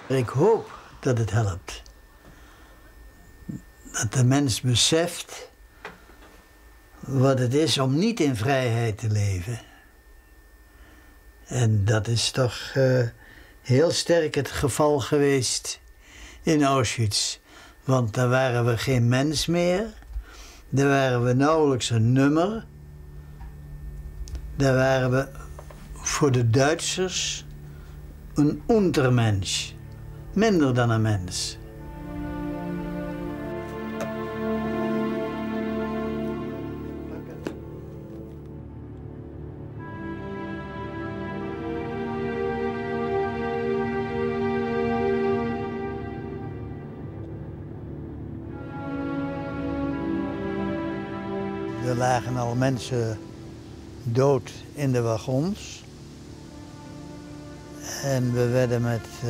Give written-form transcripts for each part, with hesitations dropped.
Ik hoop dat het helpt. Dat de mens beseft wat het is om niet in vrijheid te leven. En dat is toch eh, heel sterk het geval geweest in Auschwitz. Want daar waren we geen mens meer. Daar waren we nauwelijks een nummer. Daar waren we voor de Duitsers een Untermensch. Minder dan een mens. Er lagen al mensen dood in de wagons. En we werden met eh,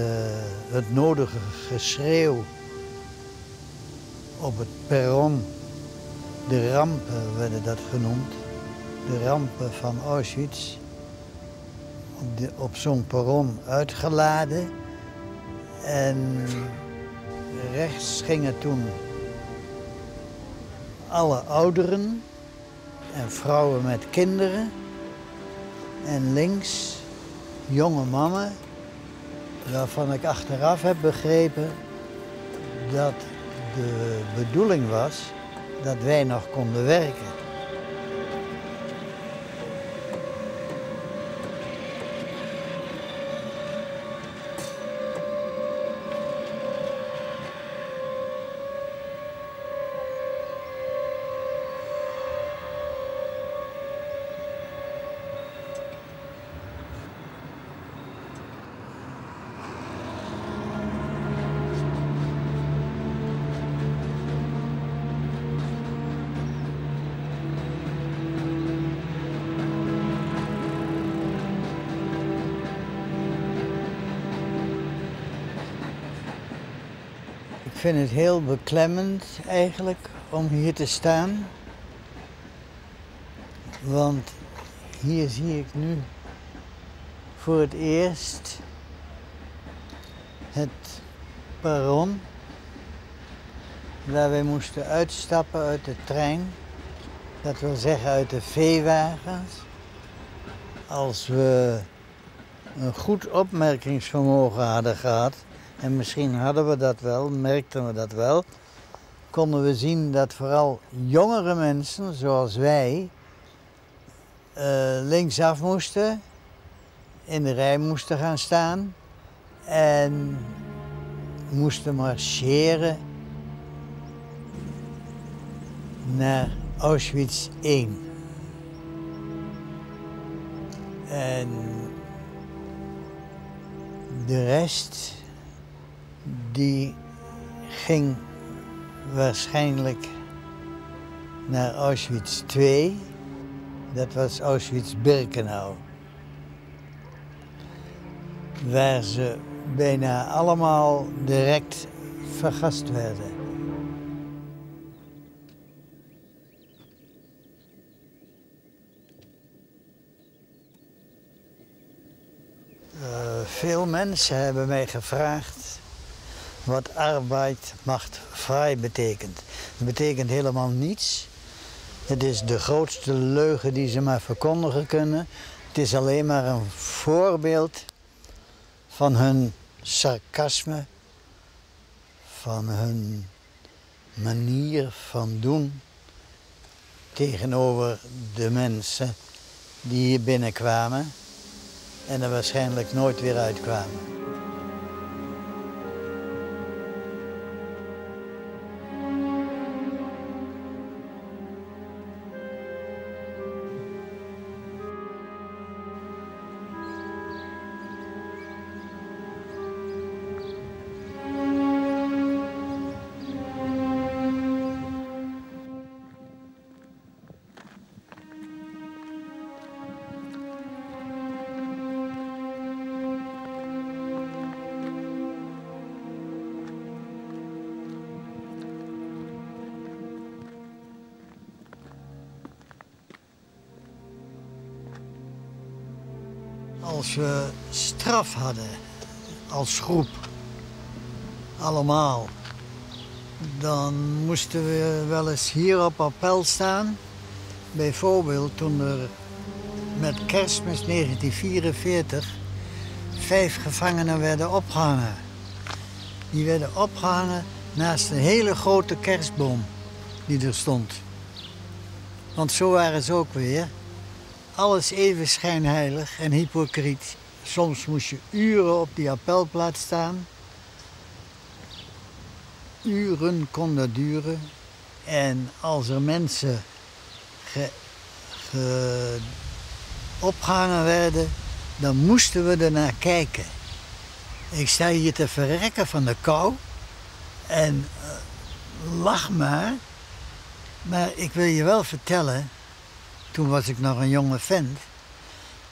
het nodige geschreeuw op het perron, de rampen werden dat genoemd, de rampen van Auschwitz, op, de, op zo'n perron uitgeladen. En rechts gingen toen alle ouderen en vrouwen met kinderen. En links jonge mannen, waarvan ik achteraf heb begrepen dat de bedoeling was dat wij nog konden werken. Ik vind het heel beklemmend eigenlijk om hier te staan. Want hier zie ik nu voor het eerst het perron waar wij moesten uitstappen uit de trein. Dat wil zeggen uit de veewagens. Als we een goed opmerkingsvermogen hadden gehad, en misschien hadden we dat wel, merkten we dat wel, konden we zien dat vooral jongere mensen zoals wij eh, linksaf moesten, in de rij moesten gaan staan en moesten marcheren naar Auschwitz I. En de rest die ging waarschijnlijk naar Auschwitz II. Dat was Auschwitz-Birkenau. Waar ze bijna allemaal direct vergast werden. Eh, veel mensen hebben mij gevraagd wat arbeid macht vrij betekent. Het betekent helemaal niets. Het is de grootste leugen die ze maar verkondigen kunnen. Het is alleen maar een voorbeeld van hun sarcasme, van hun manier van doen tegenover de mensen die hier binnenkwamen en er waarschijnlijk nooit weer uitkwamen. Als we straf hadden als groep, Allemaal. Dan moesten we wel eens hier op appel staan. Bijvoorbeeld toen er met kerstmis 1944 vijf gevangenen werden opgehangen. Die werden opgehangen naast een hele grote kerstboom die er stond. Want zo waren ze ook weer. Alles even schijnheilig en hypocriet. Soms moest je uren op die appelplaats staan. Uren kon dat duren. En als er mensen ge, ge, opgehangen werden, dan moesten we ernaar kijken. Ik sta hier te verrekken van de kou. En lach maar. Maar ik wil je wel vertellen, toen was ik nog een jonge vent,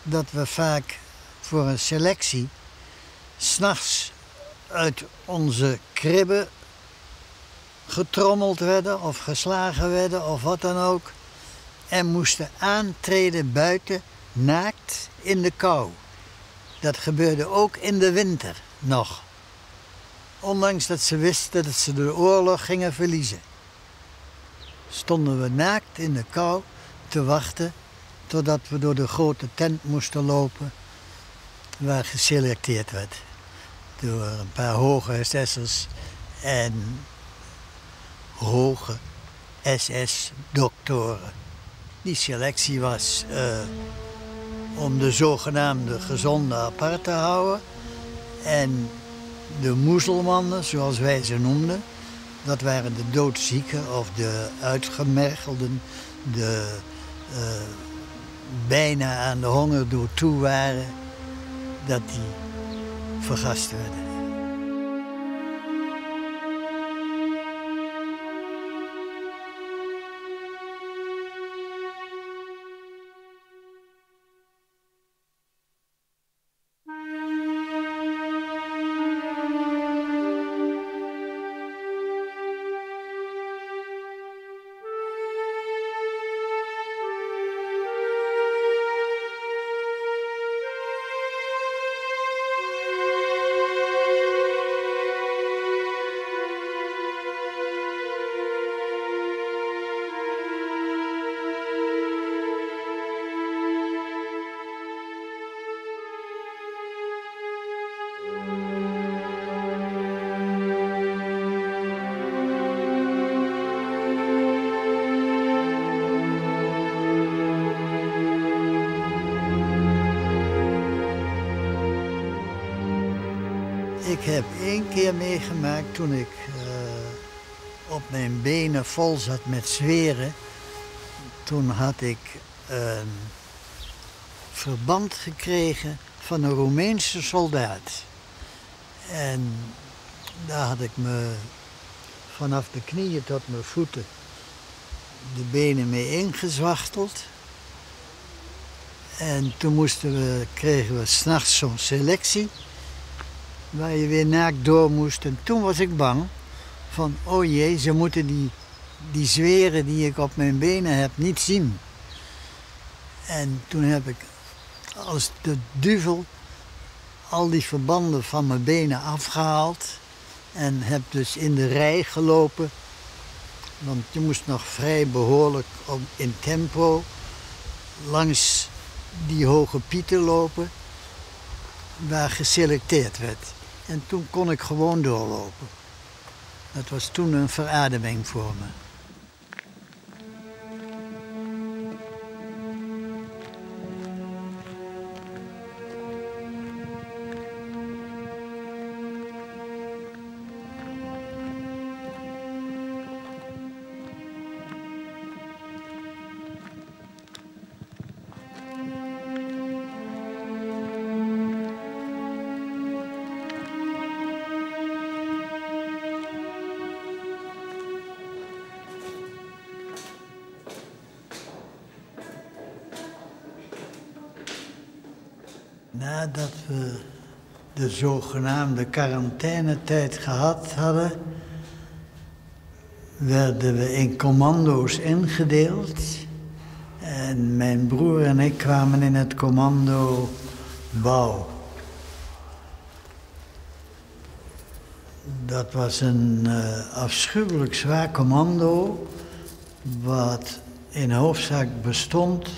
dat we vaak voor een selectie s'nachts uit onze kribben getrommeld werden of geslagen werden of wat dan ook. En moesten aantreden buiten naakt in de kou. Dat gebeurde ook in de winter nog. Ondanks dat ze wisten dat ze de oorlog gingen verliezen. Stonden we naakt in de kou te wachten totdat we door de grote tent moesten lopen waar geselecteerd werd door een paar hoge SS'ers en hoge SS-doktoren. Die selectie was om de zogenaamde gezonde apart te houden en de moezelmannen, zoals wij ze noemden, dat waren de doodzieken of de uitgemergelden, de bijna aan de hongerdood toe waren, dat die vergast werden. Ik heb 1 keer meegemaakt toen ik op mijn benen vol zat met zweren. Toen had ik een verband gekregen van een Roemeense soldaat. En daar had ik me vanaf de knieën tot mijn voeten de benen mee ingezwachteld. En toen kregen we 's nachts zo'n selectie waar je weer naakt door moest. En toen was ik bang van, oh jee, ze moeten die zweren die ik op mijn benen heb niet zien. En toen heb ik als de duivel al die verbanden van mijn benen afgehaald. En heb dus in de rij gelopen. Want je moest nog vrij behoorlijk in tempo langs die hoge pieten lopen waar geselecteerd werd. En toen kon ik gewoon doorlopen. Dat was toen een verademing voor me. Nadat we de zogenaamde quarantainetijd gehad hadden, werden we in commando's ingedeeld. En mijn broer en ik kwamen in het commando bouw. Dat was een afschuwelijk zwaar commando, wat in hoofdzaak bestond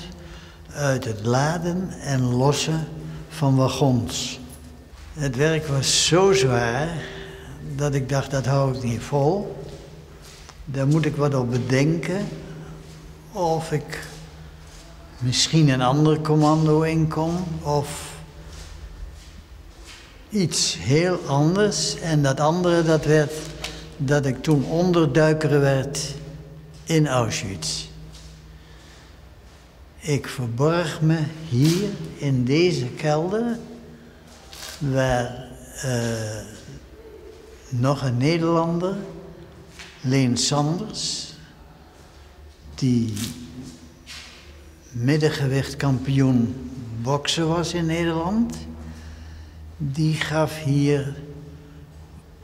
uit het laden en lossen van wagons. Het werk was zo zwaar dat ik dacht, dat hou ik niet vol. Daar moet ik wat op bedenken. Of ik misschien een ander commando inkom of iets heel anders. En dat andere, dat werd dat ik toen onderduiker werd in Auschwitz. Ik verborg me hier in deze kelder, waar nog een Nederlander, Leen Sanders, die middengewichtkampioen boksen was in Nederland, die gaf hier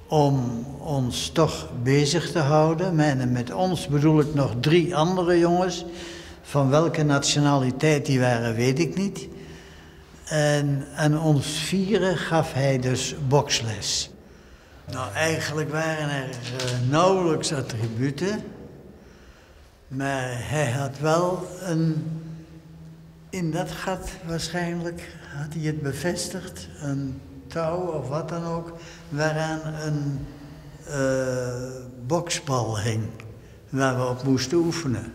om ons toch bezig te houden. En met ons bedoel ik nog 3 andere jongens. Van welke nationaliteit die waren, weet ik niet. En aan ons 4 gaf hij dus boksles. Nou, eigenlijk waren er nauwelijks attributen. Maar hij had wel een... In dat gat waarschijnlijk had hij het bevestigd, een touw of wat dan ook, waaraan een boksbal hing, waar we op moesten oefenen.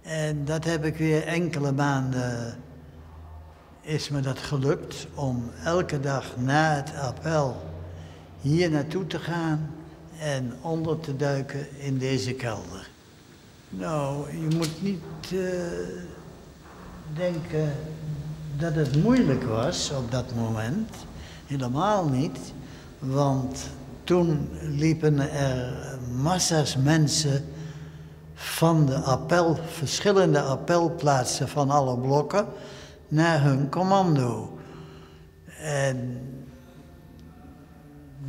En dat heb ik weer enkele maanden, is me dat gelukt om elke dag na het appel hier naartoe te gaan en onder te duiken in deze kelder. Nou, je moet niet denken dat het moeilijk was op dat moment. Helemaal niet, want toen liepen er massa's mensen van de appel, verschillende appelplaatsen van alle blokken naar hun commando. En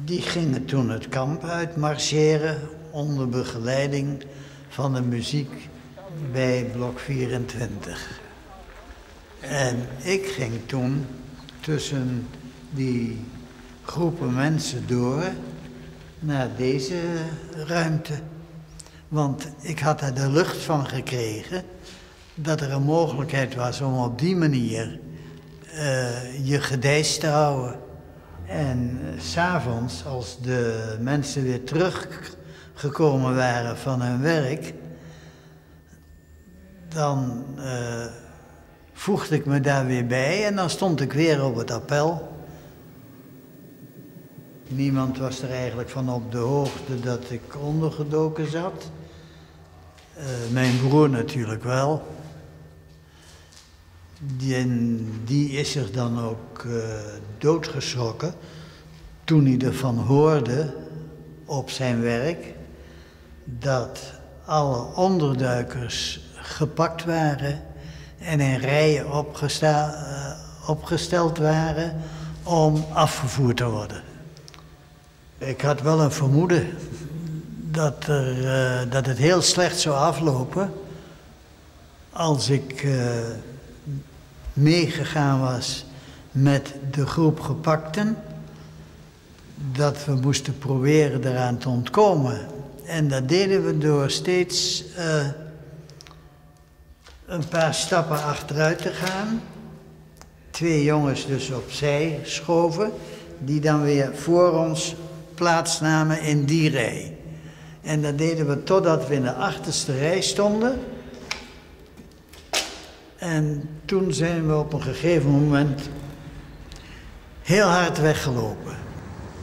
die gingen toen het kamp uit marcheren onder begeleiding van de muziek bij blok 24. En ik ging toen tussen die groepen mensen door naar deze ruimte. Want ik had er de lucht van gekregen dat er een mogelijkheid was om op die manier je gedijst te houden. En 's avonds, als de mensen weer teruggekomen waren van hun werk, dan voegde ik me daar weer bij en dan stond ik weer op het appel. Niemand was er eigenlijk van op de hoogte dat ik ondergedoken zat. Mijn broer natuurlijk wel. Die is zich dan ook doodgeschrokken toen hij ervan hoorde op zijn werk dat alle onderduikers gepakt waren en in rijen opgesteld waren om afgevoerd te worden. Ik had wel een vermoeden dat het heel slecht zou aflopen als ik meegegaan was met de groep gepakten, dat we moesten proberen eraan te ontkomen. En dat deden we door steeds een paar stappen achteruit te gaan. 2 jongens dus opzij schoven, die dan weer voor ons plaatsnamen in die rij. En dat deden we totdat we in de achterste rij stonden. En toen zijn we op een gegeven moment heel hard weggelopen.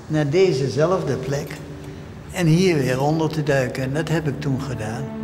Naar dezezelfde plek en hier weer onder te duiken. En dat heb ik toen gedaan.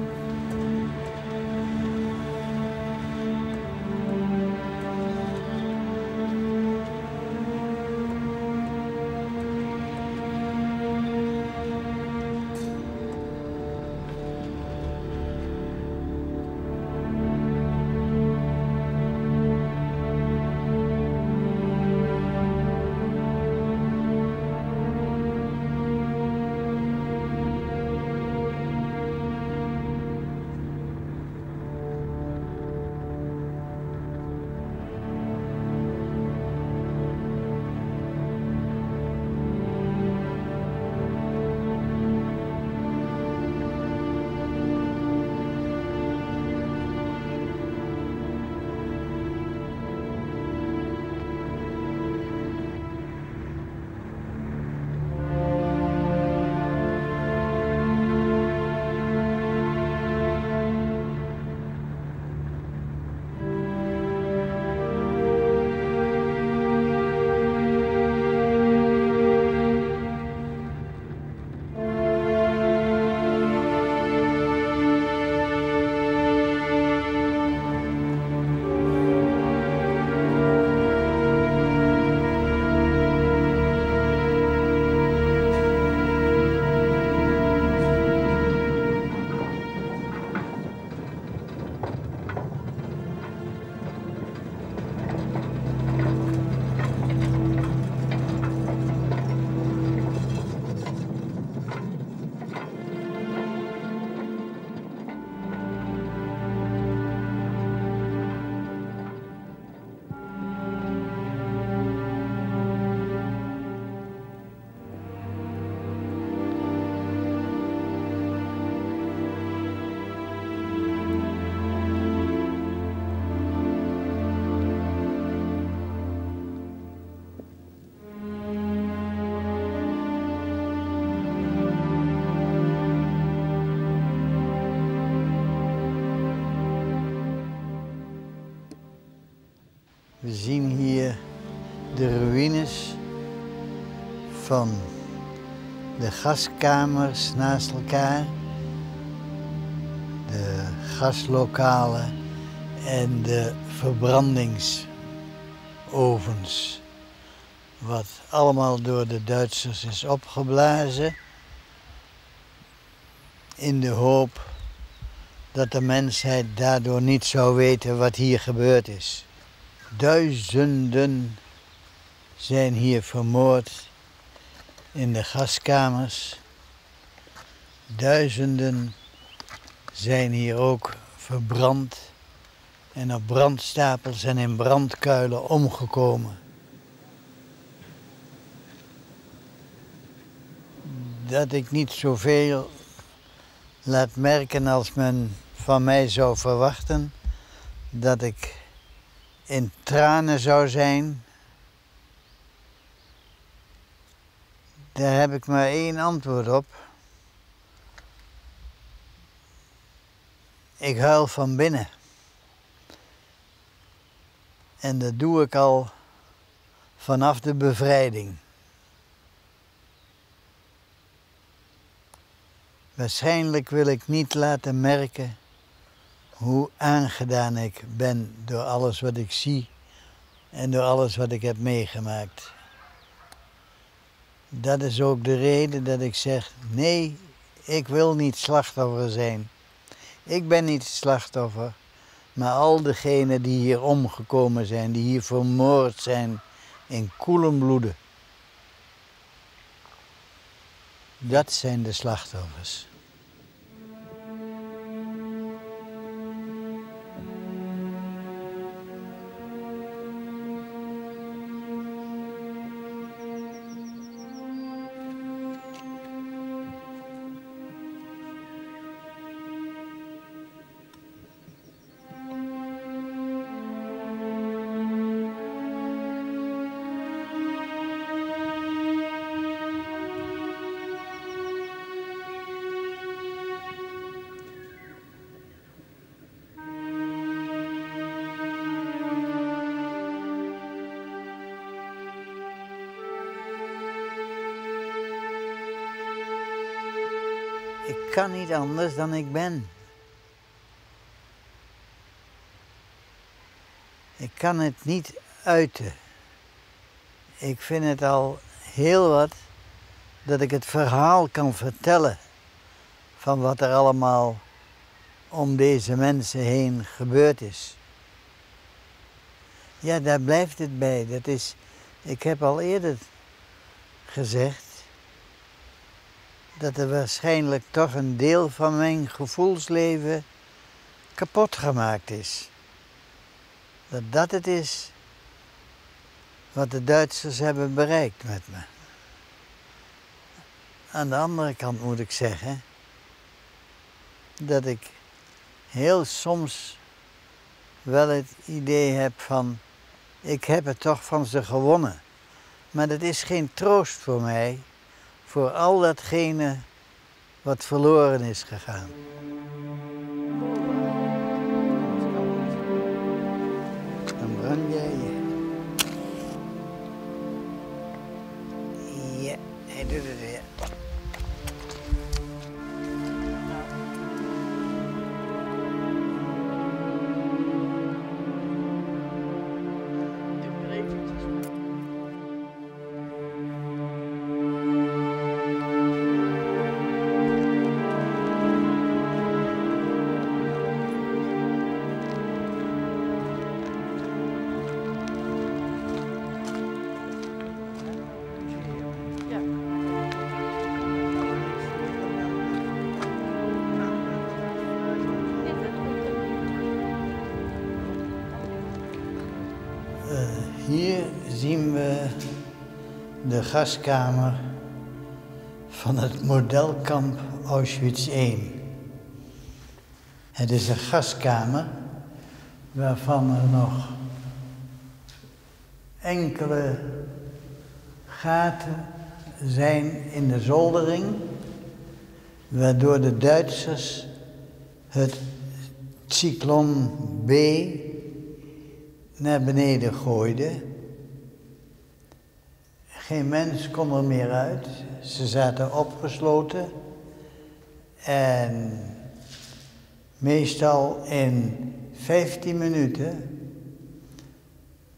We zien hier de ruïnes van de gaskamers naast elkaar, de gaslokalen en de verbrandingsovens. Wat allemaal door de Duitsers is opgeblazen in de hoop dat de mensheid daardoor niet zou weten wat hier gebeurd is. Duizenden zijn hier vermoord in de gaskamers. Duizenden zijn hier ook verbrand en op brandstapels en in brandkuilen omgekomen. Dat ik niet zoveel laat merken als men van mij zou verwachten, dat ik in tranen zou zijn, daar heb ik maar één antwoord op. Ik huil van binnen. En dat doe ik al vanaf de bevrijding. Waarschijnlijk wil ik niet laten merken hoe aangedaan ik ben door alles wat ik zie en door alles wat ik heb meegemaakt. Dat is ook de reden dat ik zeg, nee, ik wil niet slachtoffer zijn. Ik ben niet slachtoffer, maar al degenen die hier omgekomen zijn, die hier vermoord zijn in koelen bloede. Dat zijn de slachtoffers. Ik kan niet anders dan ik ben. Ik kan het niet uiten. Ik vind het al heel wat dat ik het verhaal kan vertellen van wat er allemaal om deze mensen heen gebeurd is. Ja, daar blijft het bij. Ik heb al eerder gezegd dat er waarschijnlijk toch een deel van mijn gevoelsleven kapot gemaakt is. Dat dat het is wat de Duitsers hebben bereikt met me. Aan de andere kant moet ik zeggen dat ik heel soms wel het idee heb van, ik heb het toch van ze gewonnen. Maar dat is geen troost voor mij, voor al datgene wat verloren is gegaan. Dan brand jij je. Ja, hij doet het weer. Hier zien we de gaskamer van het modelkamp Auschwitz I. Het is een gaskamer waarvan er nog enkele gaten zijn in de zoldering, waardoor de Duitsers het Zyklon B naar beneden gooide. Geen mens kon er meer uit. Ze zaten opgesloten. En meestal in 15 minuten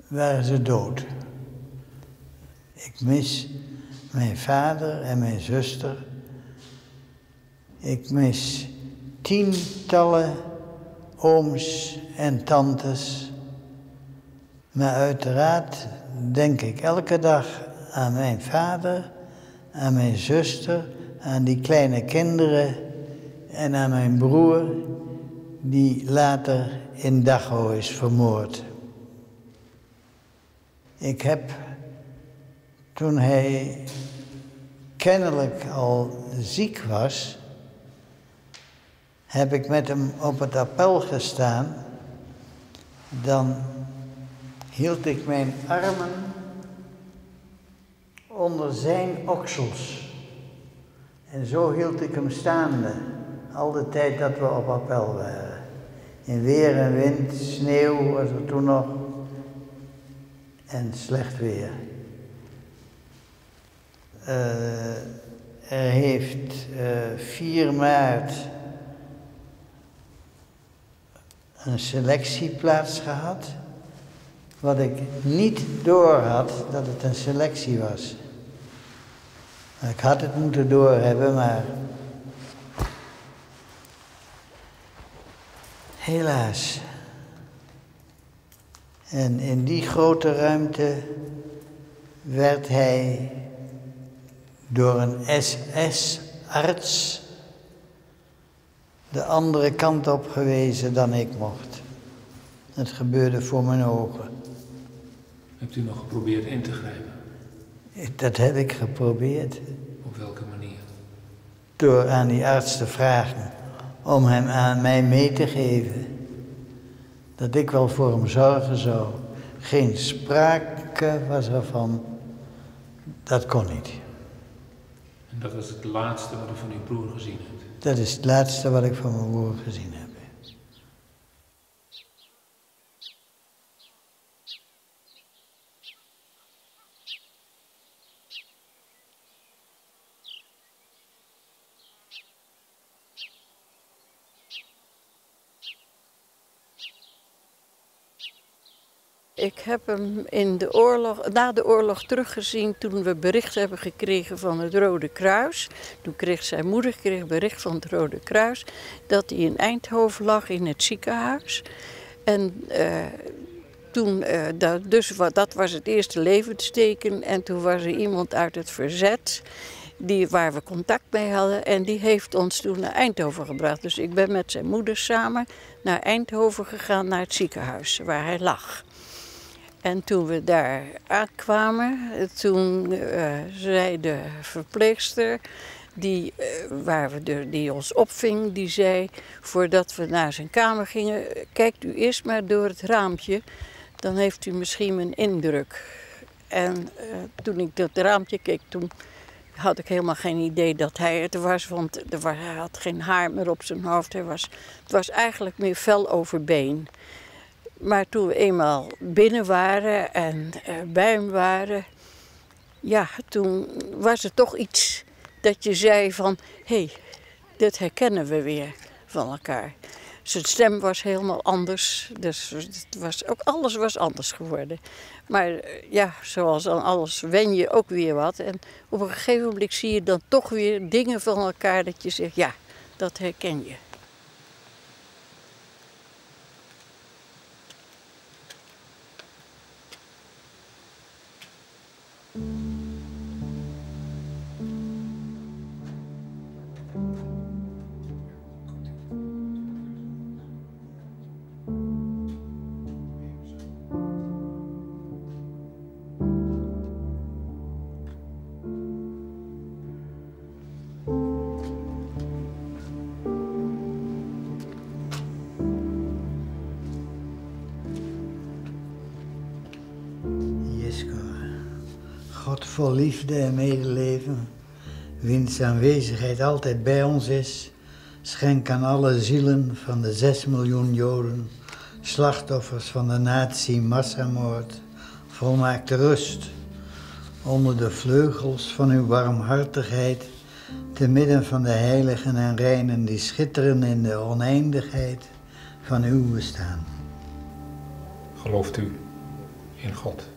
waren ze dood. Ik mis mijn vader en mijn zuster. Ik mis tientallen ooms en tantes. Maar uiteraard denk ik elke dag aan mijn vader, aan mijn zuster, aan die kleine kinderen en aan mijn broer die later in Dachau is vermoord. Ik heb, toen hij kennelijk al ziek was, heb ik met hem op het appel gestaan. Dan hield ik mijn armen onder zijn oksels. En zo hield ik hem staande, al de tijd dat we op appel waren. In weer en wind, sneeuw was er toen nog en slecht weer. Er heeft 4 maart een selectie plaatsgehad, wat ik niet door had dat het een selectie was. Ik had het moeten doorhebben, maar helaas. En in die grote ruimte werd hij door een SS-arts de andere kant op gewezen dan ik mocht. Het gebeurde voor mijn ogen. Hebt u nog geprobeerd in te grijpen? Dat heb ik geprobeerd. Op welke manier? Door aan die arts te vragen om hem aan mij mee te geven. Dat ik wel voor hem zorgen zou. Geen sprake was ervan. Dat kon niet. En dat was het laatste wat u van uw broer gezien hebt? Dat is het laatste wat ik van mijn broer gezien heb. Ik heb hem in de oorlog, na de oorlog teruggezien toen we bericht hebben gekregen van het Rode Kruis. Toen kreeg zijn moeder bericht van het Rode Kruis dat hij in Eindhoven lag in het ziekenhuis. En toen, dat was het eerste levensteken. En toen was er iemand uit het verzet waar we contact mee hadden. En die heeft ons toen naar Eindhoven gebracht. Dus ik ben met zijn moeder samen naar Eindhoven gegaan, naar het ziekenhuis waar hij lag. En toen we daar aankwamen, toen zei de verpleegster die ons opving, die zei, voordat we naar zijn kamer gingen, kijkt u eerst maar door het raampje, dan heeft u misschien een indruk. En toen ik door het raampje keek, toen had ik helemaal geen idee dat hij het was, want hij had geen haar meer op zijn hoofd. Het was eigenlijk meer vel over been. Maar toen we eenmaal binnen waren en bij hem waren, ja, toen was er toch iets dat je zei van, hé, hey, dit herkennen we weer van elkaar. Zijn stem was helemaal anders, dus het was ook, alles was anders geworden. Maar ja, zoals aan alles wen je ook weer wat. En op een gegeven moment zie je dan toch weer dingen van elkaar dat je zegt, ja, dat herken je. God vol liefde en medeleven, wiens aanwezigheid altijd bij ons is, schenk aan alle zielen van de 6 miljoen Joden slachtoffers van de nazi-massamoord volmaakte rust onder de vleugels van uw barmhartigheid, te midden van de heiligen en reinen die schitteren in de oneindigheid van uw bestaan. Gelooft u in God?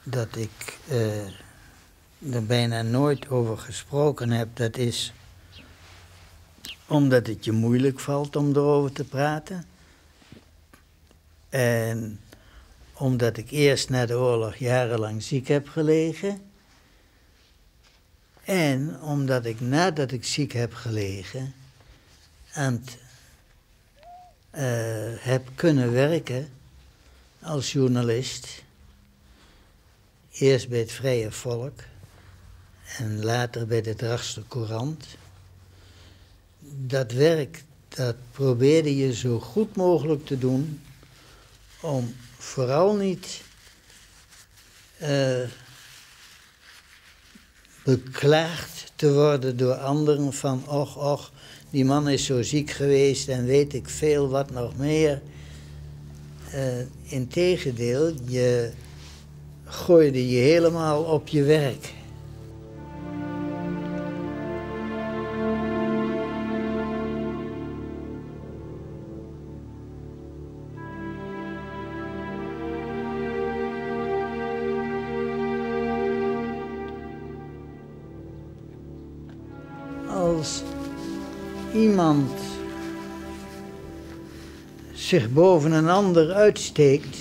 Dat ik er bijna nooit over gesproken heb, dat is omdat het je moeilijk valt om erover te praten. En omdat ik eerst na de oorlog jarenlang ziek heb gelegen. En omdat ik nadat ik ziek heb gelegen aan het, heb kunnen werken als journalist. Eerst bij het Vrije Volk en later bij de Drachtster Courant. Dat werk, dat probeerde je zo goed mogelijk te doen om vooral niet beklaagd te worden door anderen van och, och, die man is zo ziek geweest en weet ik veel wat nog meer. Integendeel, je gooide je helemaal op je werk. Als iemand zich boven een ander uitsteekt,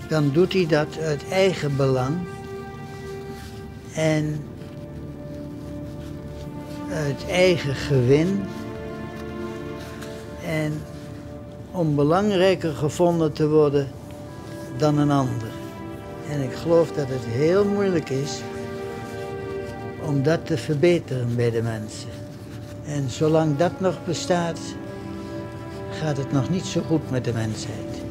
dan doet hij dat uit eigen belang en uit eigen gewin en om belangrijker gevonden te worden dan een ander. En ik geloof dat het heel moeilijk is om dat te verbeteren bij de mensen. En zolang dat nog bestaat, gaat het nog niet zo goed met de mensheid.